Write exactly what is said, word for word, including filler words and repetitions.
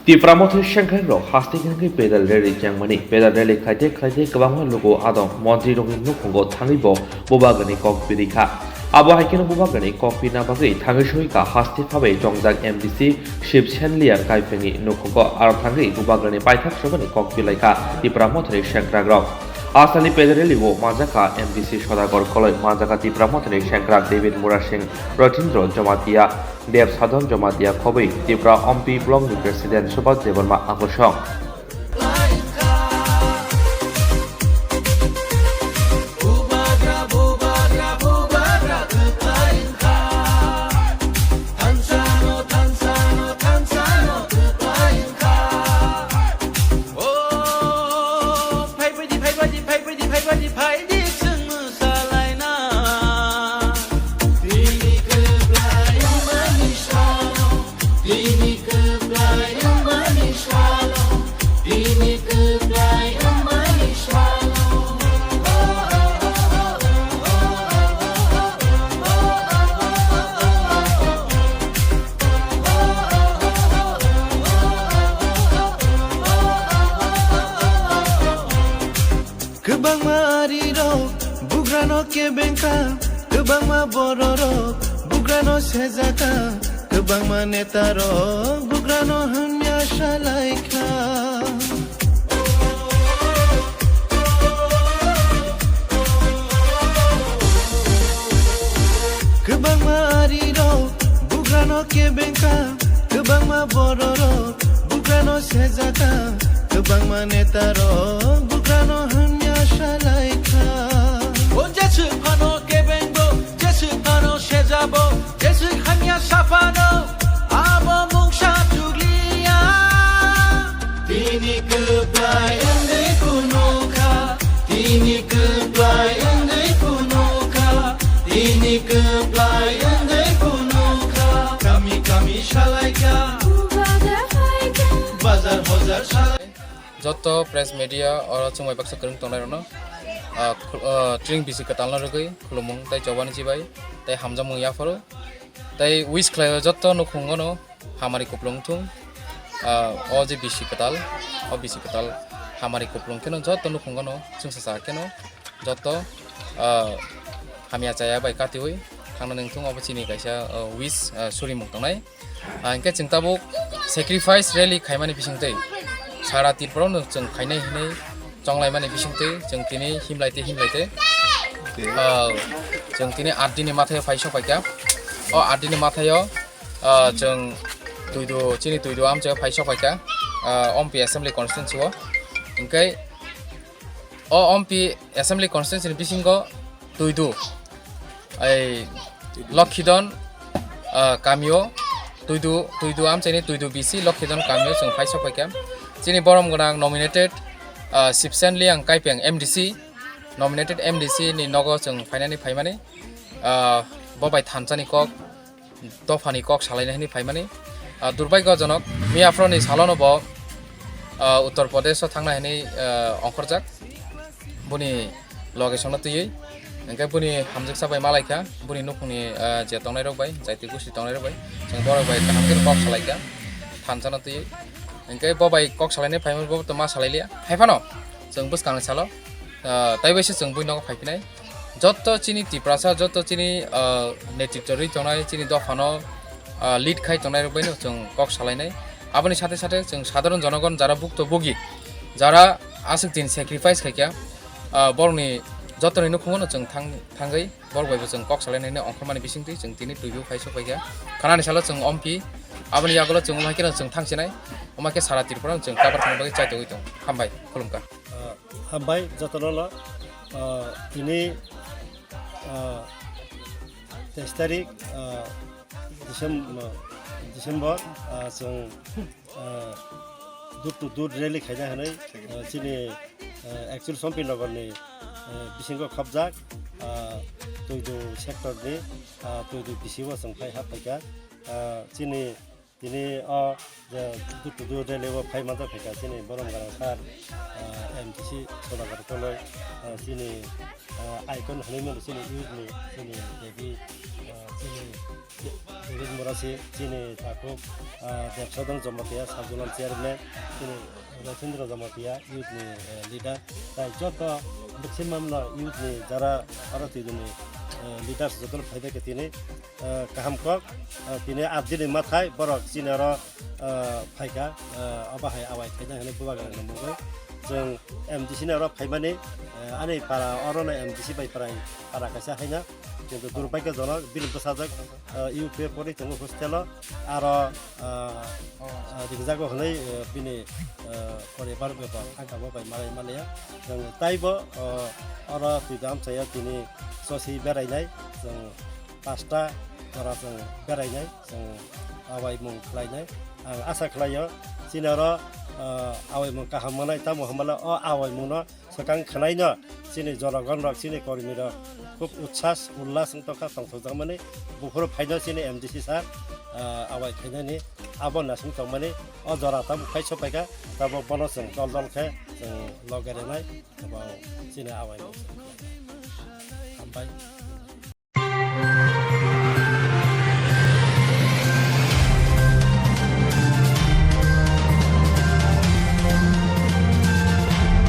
Tipra Motha ni sengkrakrok haste hwnkhe pedal rally chengmani. Pedal rally khlaite khlaite kwbangma luku adong montri rokni nukhungo thangwi bo bubagrani kok birikha. Abo hai kheno bubagrani kok birna bagwi thangwi soika haste phabai chongjak M D C Shiv Sen Liang Kaipengni nukhungo, aro thangwi bubagrani paithak sobani kok birlaikha Tipra Motha ni sengkrakrok. Asani pedal rally o manjakha M D C Sodagar Koloi, manjakha Tipra Motha ni sengkrak David Murasing, Rotindro Jamatia, Dev Sadhan Jamatia khobwi Tipra Ompi Block ni President Subhas Debbarma Akosong. Bini kwplai wngmani salo, bini kwplai wngmani salo, bini kwplai wngmani salo. Kwbangma arirok bugrano kebengkha, kwbangma bororok bugrano sejaka, kwbangma netarok bugrano hamya salaikha. Kwbangma arirok bugrano kebengkha, kwbangma bororok bugrano sejaka, kwbangma netarok bugrano hamya salaikha. O jeswk phano kebengbo, jeswk phano sejabo, jeswk hamya saphano, abo mungsa chukliya. Tini kwplai wngwi phunukha, tini kwplai wngwi phunukha, tini kwplai wngwi phunukha. Kami kami salaikha, bazar bazar salai. Joto press media oro chwngbai baksa kwrwng tongnairokno, ah, khu-, ah, tring bisi kwtalno rwgwi khulumung tei chobani chibai tei hamjakmung yapharo tei wish khlaio joto nukhungono. Hamari kuplung thung, ah, o je bisi kwtal, o bisi kwtal hamari kuplung kheno joto nukhungo no chwngsacha kheno joto, ah, hamya chaya bai katiwi thangna nengthung, obo chini kaisa, ah, wish, ah, surimung tongnai. Ah, hinkhe chwng tabuk sacrifice rally khaimani bisingtwi sara Tripura no chwng khainai hinwi chonglaimani bisingtwi chwng tini himlaite himlaite, ah, chwng tini aat dini mathayo phai sok paikha. O aat dini mathayo ah, chwng Tuidu, chini Tuidu amchaio phai sok phaikha, ah, Ompi Assembly Constituency o. Hinkhe o Ompi Assembly Constituency ni bisingo Tuidu, ai, Lokhidon, ah, kamio, Tuidu, Tuidu amchaini Tuidu B C Lokhidon kamio chwng phai sok phaikha. Chini borom gwnang nominated, ah, Sibsen Liang Kaipeng M D C, nominated M D C ni nogo chwng phainani phaimani, ah, bo bai thansani kok, dophani kok salaina hwnwi phaimani. Ah, durbaigojonok, miyaphorni salono bo, ah, Uttar Pradesh-o thangna hwnwi, ah, ongkhorjak. Boni location-o twiwi. Hinkhe boni hamjaksa bai malaikha, boni nukhungni, ah, je tongnairok bai, jaiti gusti tongnairok bai, chwng borok bai kaham khe kok salaikha, thansano twiwi. Hinkhe bo bai kok salainai phaimani bo to ma salailiya. Haiphano chwng bwskangni salo, ah, taibaise chwng bui nogo phaiphinai. Joto chini Tiprasa, joto chini, ah, netritwo rwi tongnai, chini dophano, ah, lead khai tongnai rok baino chwng kok salainai. Aboni sate sate chwng sadharon jonogon jara bukto bogi, jara aswk din sacrifice khaikha, ah, borokni jotoni nukhungo no chwng thang-, thangwi borok bai bo chwng kok salainai ongkhormani bisingtwi chwng tini tuibu phai sok phaikha. Khanani salo chwng Ompi, aboni yagulo chwng omo hai kheno chwng thangsinai, omo hai khe sara Tripura no chwng cover khaina bagwi chaitogwi tongo. Hambai, khulumkha. Ah, hambai jotono lo. Ah, tini, ah, teis tarik, ah, Decem-, ah, December, ah, chwng, ah, door to door rally khaina hwnwi, ah, chini, ah, actual Sompinagarni, ah, bisingo khopjak, ah, Tuidu sector ni, ah, Tuidu B C o chwng phai hap phaikha. Ah, chini Tini o je dutu du rally o phai manjak phaikha chini borom gwnang sir, ah, M D C Sodagar Koloi, ah, chini, ah, icon hwnwi mano chini youth ni, chini Devi, ah, chini David Murasi, chini takhuk, ah, Debsodong Jamatia, Sajulam chairman, chini Rasindra Jamatia, youth ni, eh, leader, tai joto maximum no youth ni jara aro twi ni, eh, leaders joto no phai bai khe tini, eh, kaham kok, eh, tini at dini mathai borok chini aro, eh, phaika, eh, abo hai awai khaina hwnwi bubagra ni mungwi. Chwng M D C ni oro phaimani, eh, ani para oro no M D C bai para, para kaisa haina. Kintu durbaikyojonok bini bwsajwk, eh, U P porwi tongo hostel o. Aro, eh, eh, ringjago hwnwi, eh, bini, eh, poribar bebak thangkamo bai malai maliya. Chwng taibo, eh, oro twi amchaio tini sosi berainai. Chwng pasta jora chwng berainai, chwng awaimung khlainai. Ang asa khlaio, chini oro, ah, awaimung kaham manai, tamo hwnbala o awaimungno swkang khwnaino chini jonogonrok, chini kormirok khub utsash ullas wng tongkha, tongthokjakmani. Buphuru phaino chini M D C sir, ah, awai khainani abo nasing tongmani. O jora tabuk phai sopaikha, tabuk bono chwng dol dol khe chwng loge rwnai, abo chini awaimung. Hambai.